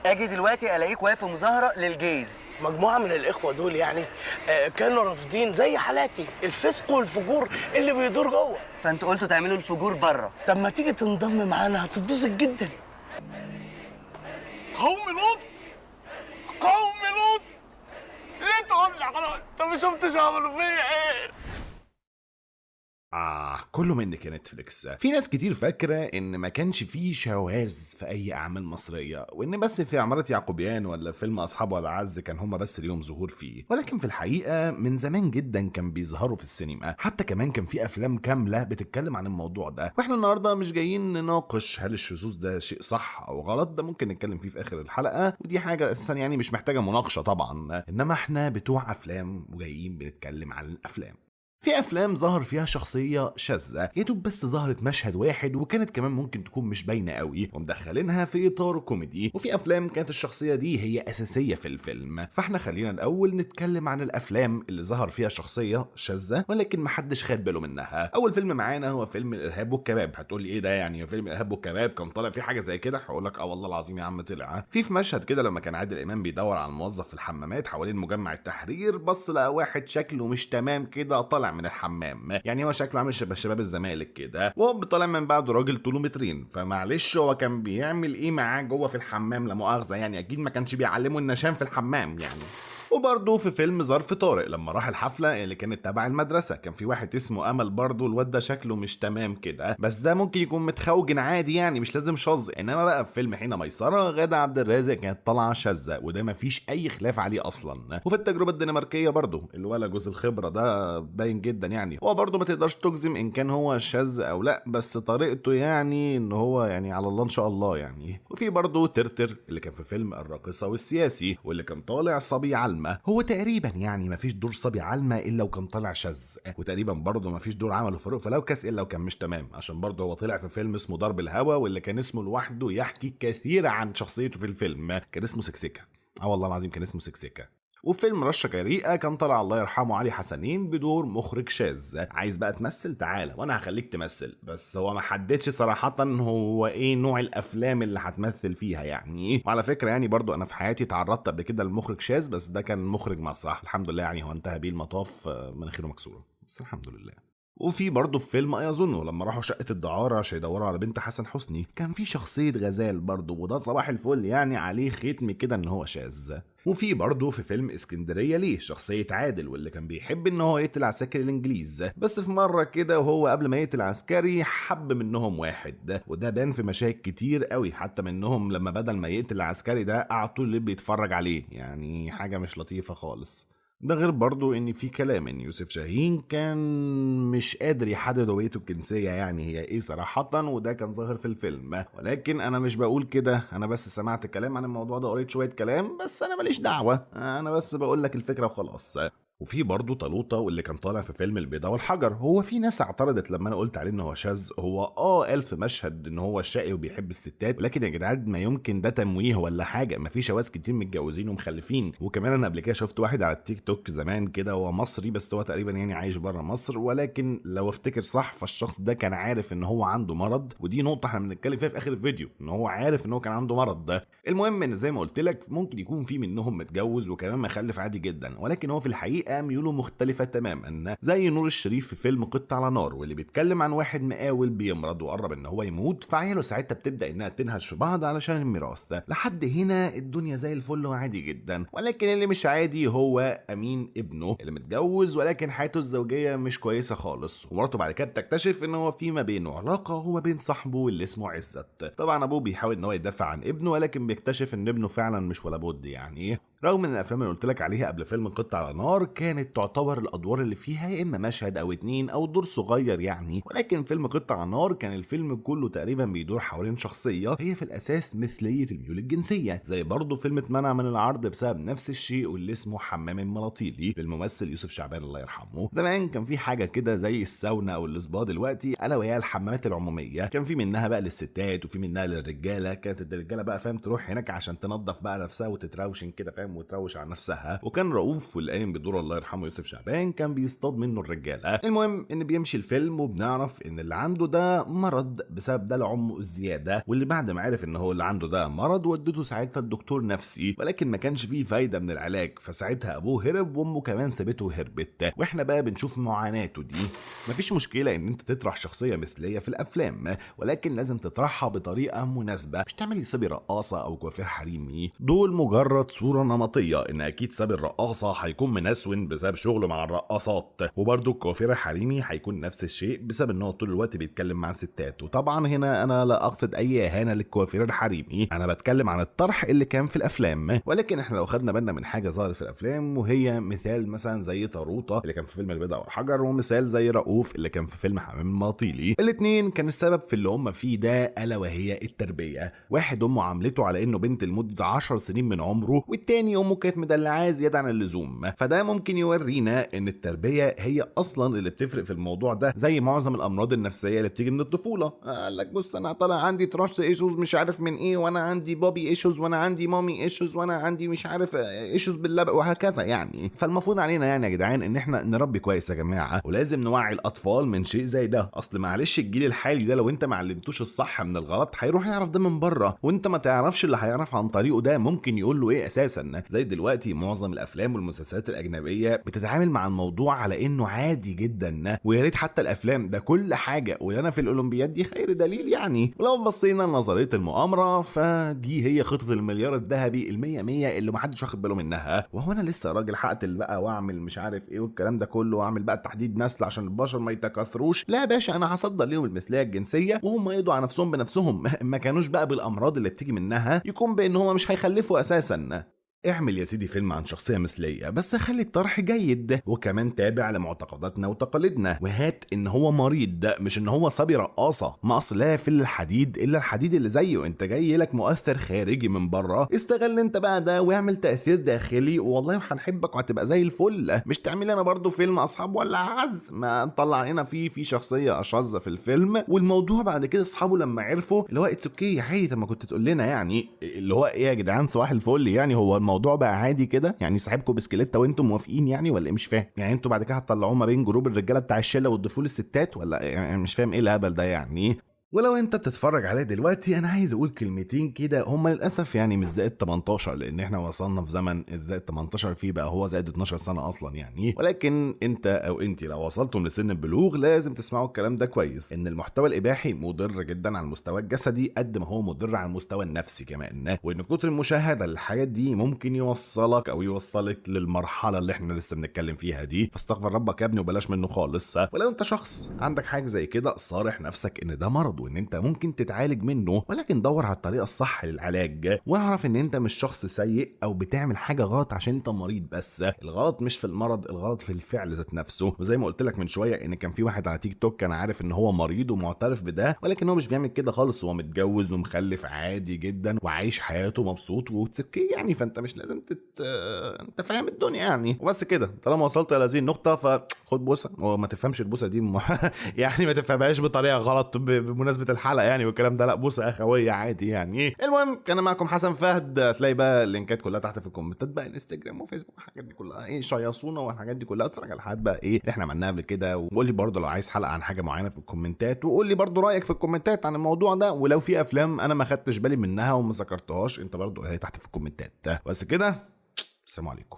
اجي دلوقتي الاقيك واقف في مظاهره لل gays. مجموعة من الاخوة دول يعني كانوا رافضين زي حالاتي الفسق والفجور اللي بيدور جوه، فانتوا قلتوا تعملوا الفجور بره. طب ما تيجي تنضم معانا، هتتبسط جدا. قوم لوط، قوم لوط، ليه تقول لي حرام؟ انت ما شفتش عملوا فيا ايه؟ كله منك يا نتفليكس. في ناس كتير فاكرة ان ما كانش فيه شواذ في اي اعمال مصرية، وان بس في عمارة يعقوبيان ولا فيلم اصحاب ولا عز كان هما بس ليهم ظهور فيه، ولكن في الحقيقة من زمان جدا كان بيظهروا في السينما. حتى كمان كان في افلام كاملة بتتكلم عن الموضوع ده. واحنا النهاردة مش جايين نناقش هل الشذوذ ده شيء صح او غلط، ده ممكن نتكلم فيه في اخر الحلقة، ودي حاجة اساسا يعني مش محتاجة مناقشة طبعا، انما احنا بتوع افلام وجايين بنتكلم عن الافلام. في افلام ظهر فيها شخصية شاذة، يا دوب بس ظهرت مشهد واحد، وكانت كمان ممكن تكون مش باينة قوي ومدخلينها في اطار كوميدي. وفي افلام كانت الشخصية دي هي اساسية في الفيلم. فاحنا خلينا الاول نتكلم عن الافلام اللي ظهر فيها شخصية شاذة ولكن محدش خد باله منها. اول فيلم معانا هو فيلم الارهاب والكباب. هتقول لي ايه ده يعني فيلم الارهاب والكباب كان طالع فيه حاجة زي كده؟ هقول لك اه والله العظيم يا عم طلع في مشهد كده لما كان عادل امام بيدور على الموظف في الحمامات حوالين مجمع التحرير، بص لقى واحد شكله مش تمام كده طالع من الحمام، يعني هو شكله عامل شبه شباب الزمالك كده، وهو طالع من بعده راجل طوله مترين. فمعلش هو كان بيعمل ايه معاه جوه في الحمام؟ لا مؤاخذة يعني اكيد ما كانش بيعلمه النشان في الحمام يعني. وبرضه في فيلم ظرف طارق لما راح الحفلة اللي كانت تبع المدرسة كان في واحد اسمه أمل، برضه الواد ده شكله مش تمام كده، بس ده ممكن يكون متخوجن عادي يعني مش لازم شاذ. انما بقى في فيلم حين ميسرة غادة عبد الرازق كانت طالعة شاذة، وده مفيش أي خلاف عليه أصلا. وفي التجربة الدنماركية برضه الولا جوز الخبرة ده باين جدا يعني، هو برضه ما تقدرش تجزم إن كان هو شاذ أو لا، بس طريقته يعني إن هو يعني على الله إن شاء الله يعني. وفي برضه ترتر اللي كان في فيلم الراقصة والسياسي واللي كان طالع صبي علمة، هو تقريبا يعني مفيش دور صبي علمة الا وكان طالع شاذ، وتقريبا برضه مفيش دور عمله فاروق فلوكس الا وكان مش تمام، عشان برضه هو طلع في فيلم اسمه ضرب الهوى واللي كان اسمه لوحده يحكي كثير عن شخصيته في الفيلم، كان اسمه سكسكه. اه والله العظيم كان اسمه سكسكه. وفيلم رشة جريئة كان طلع الله يرحمه علي حسنين بدور مخرج شاذ، عايز بقى تمثل تعالى وانا هخليك تمثل، بس هو ما حددش صراحة هو ايه نوع الافلام اللي هتمثل فيها يعني. وعلى فكرة يعني برضو انا في حياتي تعرضت قبل كده لمخرج شاذ، بس ده كان مخرج مسرح، الحمد لله يعني هو انتهى بيه المطاف مناخيره مكسورة، بس الحمد لله. وفي برضه في فيلم ايظنه لما راحوا شقه الدعاره عشان يدوروا على بنت حسن حسني كان في شخصية غزال برضه، وده صباح الفل يعني عليه ختم كده ان هو شاذ. وفي برضه في فيلم اسكندرية ليه شخصية عادل واللي كان بيحب ان هو يقتل عساكر الانجليز، بس في مرة كده وهو قبل ما يقتل عسكري حب منهم واحد، وده بان في مشاهد كتير قوي، حتى منهم لما بدل ما يقتل العسكري ده قعد طول الليل بيتفرج عليه، يعني حاجة مش لطيفة خالص. ده غير برضو ان في كلام ان يوسف شاهين كان مش قادر يحدد هويته الجنسية يعني هي ايه صراحة، وده كان ظاهر في الفيلم، ولكن انا مش بقول كده، انا بس سمعت كلام عن الموضوع ده، قريت شوية كلام، بس انا ماليش دعوة، انا بس بقول لك الفكرة وخلاص. وفي برضه طالوطة واللي كان طالع في فيلم البيضة والحجر، هو في ناس اعترضت لما انا قلت عليه ان هو شاذ، هو قال في مشهد ان هو شقي وبيحب الستات، ولكن يا جدعان ما يمكن ده تمويه ولا حاجة، ما في شواذ كتير متجوزين ومخلفين. وكمان انا قبل كده شفت واحد على التيك توك زمان كده، هو مصري بس هو تقريبا يعني عايش بره مصر، ولكن لو افتكر صح فالشخص ده كان عارف ان هو عنده مرض، ودي نقطة احنا بنتكلم فيها في اخر الفيديو ان هو عارف ان هو كان عنده مرض. المهم ان زي ما قلت لك ممكن يكون في منهم متجوز وكمان مخلف عادي جدا، ولكن هو في الحقيقة ميوله مختلفة تماما، زي نور الشريف في فيلم قطة على نار واللي بيتكلم عن واحد مقاول بيمرض وقرب ان هو يموت، فعياله ساعتها بتبدأ انها تنهش في بعض علشان الميراث. لحد هنا الدنيا زي الفل وعادي جدا، ولكن اللي مش عادي هو امين ابنه اللي متجوز ولكن حياته الزوجية مش كويسة خالص، ومراته بعد كده بتكتشف ان هو في ما بينه علاقة هو بين صاحبه اللي اسمه عزت. طبعا ابوه بيحاول ان هو يدافع عن ابنه، ولكن بيكتشف ان ابنه فعلا مش ولا بد يعني. رغم ان الافلام اللي قلت لك عليها قبل فيلم قطة على نار كانت تعتبر الادوار اللي فيها يا اما مشهد او اتنين او دور صغير يعني، ولكن فيلم قطة على نار كان الفيلم كله تقريبا بيدور حوالين شخصية هي في الاساس مثليه الميول الجنسية، زي برضه فيلم اتمنع من العرض بسبب نفس الشيء واللي اسمه حمام الملاطيلي للممثل يوسف شعبان الله يرحمه. زمان كان في حاجة كده زي الساونا او السبا دلوقتي، الا وهي الحمامات العمومية، كان في منها بقى للستات وفي منها للرجاله. كانت الرجالة بقى فاهم تروح هناك عشان تنظف بقى نفسها وتتروشن كده فاهم، فاهم وتروش على نفسها. وكان رؤوف واللي قايم بدور الله يرحمه يوسف شعبان كان بيصطاد منه الرجالة. المهم ان بيمشي الفيلم وبنعرف ان اللي عنده ده مرض بسبب دلع امه الزيادة، واللي بعد ما عرف ان هو اللي عنده ده مرض ودته ساعتها الدكتور نفسي، ولكن ما كانش فيه فايده من العلاج، فساعتها ابوه هرب وامه كمان سابته وهربت. واحنا بقى بنشوف معاناته دي. مفيش مشكلة ان انت تطرح شخصية مثليه في الافلام، ولكن لازم تطرحها بطريقة مناسبة، مش تعمل صبي رقاصه او كوافير حريمي، دول مجرد صوره نمطية ان اكيد صبي الرقاصه هيكون منسون بسبب شغله مع الرقاصات، وبرده الكوافير الحريمي هيكون نفس الشيء بسبب ان هو طول الوقت بيتكلم مع ستات. وطبعا هنا انا لا اقصد اي اهانه للكوافير الحريمي، انا بتكلم عن الطرح اللي كان في الافلام. ولكن احنا لو خدنا بالنا من حاجة ظهرت في الافلام، وهي مثال مثلا زي طاروطه اللي كان في فيلم البيضة والحجر، ومثال زي رؤوف اللي كان في فيلم حمام الماطيلي، الاثنين كان السبب في اللي هم فيه ده الا وهي التربية. واحد امه عاملته على انه بنت لمدة 10 سنين من عمره، والتاني امه كانت مدلعاه زيادة عن اللزوم. فده ممكن يورينا ان التربية هي اصلا اللي بتفرق في الموضوع ده، زي معظم الامراض النفسية اللي بتيجي من الطفولة. قال لك بص انا طالع عندي trust issues مش عارف من ايه، وانا عندي puppy issues، وانا عندي mommy issues، وانا عندي مش عارف issues باللبق وهكذا يعني. فالمفروض علينا يعني يا جدعان ان احنا نربي كويس يا جماعة، ولازم نوعي الاطفال من شيء زي ده. اصل معلش الجيل الحالي ده لو انت ما علمتوش الصح من الغلط هيروح يعرف ده من بره، وانت ما تعرفش اللي هيعرف عن طريقه ده ممكن يقول له ايه اساسا. زي دلوقتي معظم الافلام والمسلسلات الاجنبية بتتعامل مع الموضوع على انه عادي جدا، ويا ريت حتى الافلام ده كل حاجة، ولنا في الاولمبياد دي خير دليل يعني. ولو بصينا لنظرية المؤامرة فدي هي خطه المليار الذهبي المية مية اللي محدش واخد باله منها. وهو انا لسه راجل هقتل بقى واعمل مش عارف ايه والكلام ده كله، واعمل بقى تحديد نسل عشان البشر ما يتكاثروش؟ لا يا باشا، انا هصدر ليهم المثلية الجنسية وهم يقضوا على نفسهم بنفسهم. ما كانوش بقى بالامراض اللي بتيجي منها يكون بان هم مش هيخلفوا اساسا. اعمل يا سيدي فيلم عن شخصية مثلية، بس خلي الطرح جيد وكمان تابع لمعتقداتنا وتقاليدنا، وهات ان هو مريض مش ان هو صبي رقاصة. ما اصل لا في الحديد الا الحديد اللي زيه، انت جاي لك مؤثر خارجي من بره، استغل انت بقى ده واعمل تأثير داخلي والله هنحبك وهتبقى زي الفل. مش تعمل انا برضو فيلم اصحاب ولا عز ما نطلع علينا فيه في شخصية اشظ في الفيلم، والموضوع بعد كده اصحابه لما عرفوا اللي هو it's okay عادي، طب ما كنت تقول لنا يعني اللي هو ايه يا جدعان صباح الفل، يعني هو الموضوع بقى عادي كده يعني، صاحبكم بسكليته وانتم موافقين يعني ولا ايه؟ مش فاهم يعني انتوا بعد كده هتطلعوه ما بين group الرجالة بتاع الشلة وتضيفوه للستات ولا يعني مش فاهم ايه الهبل ده يعني. ولو انت بتتفرج عليه دلوقتي انا عايز اقول كلمتين كده، هما للاسف يعني مش زائد 18، لان احنا وصلنا في زمن الزائد 18 فيه بقى هو زائد 12 سنة اصلا يعني، ولكن انت او انت لو وصلتم لسن البلوغ لازم تسمعوا الكلام ده كويس، ان المحتوى الاباحي مضر جدا على المستوى الجسدي قد ما هو مضر على المستوى النفسي كمان، وان كتر المشاهدة للحاجات دي ممكن يوصلك او يوصلك للمرحلة اللي احنا لسه بنتكلم فيها دي. فاستغفر ربك يا ابني وبلاش منه خالص. ولو انت شخص عندك حاجة زي كده صارح نفسك ان ده مرض وان انت ممكن تتعالج منه، ولكن دور على الطريقة الصح للعلاج، واعرف ان انت مش شخص سيء او بتعمل حاجة غلط عشان انت مريض، بس الغلط مش في المرض، الغلط في الفعل ذات نفسه. وزي ما قلت لك من شوية ان كان في واحد على تيك توك كان عارف ان هو مريض ومعترف بده، ولكن هو مش بيعمل كده خالص، هو متجوز ومخلف عادي جدا وعايش حياته مبسوط وتسكي يعني، فانت مش لازم انت فاهم الدنيا يعني. وبس كده، طالما وصلت الى هذه النقطة فخد بوسه، وما تفهمش البوسه دي يعني ما تفهمهاش بطريقة غلط بمناسبة الحلقة يعني والكلام ده، لا بوسه اخويه عادي يعني. المهم كان معكم حسن فهد، هتلاقي بقى اللينكات كلها تحت في الكومنتات بقى، انستجرام وفيسبوك والحاجات دي كلها، ايه شيصونا والحاجات دي كلها، اتفرج على الحلقات بقى ايه اللي احنا عملناها قبل كده، وقول لي برضه لو عايز حلقة عن حاجة معينة في الكومنتات، وقول لي برضه رايك في الكومنتات عن الموضوع ده، ولو في افلام انا ما خدتش بالي منها وما ذكرتهاش انت برضه قولها لي تحت في الكومنتات. بس كده، السلام عليكم.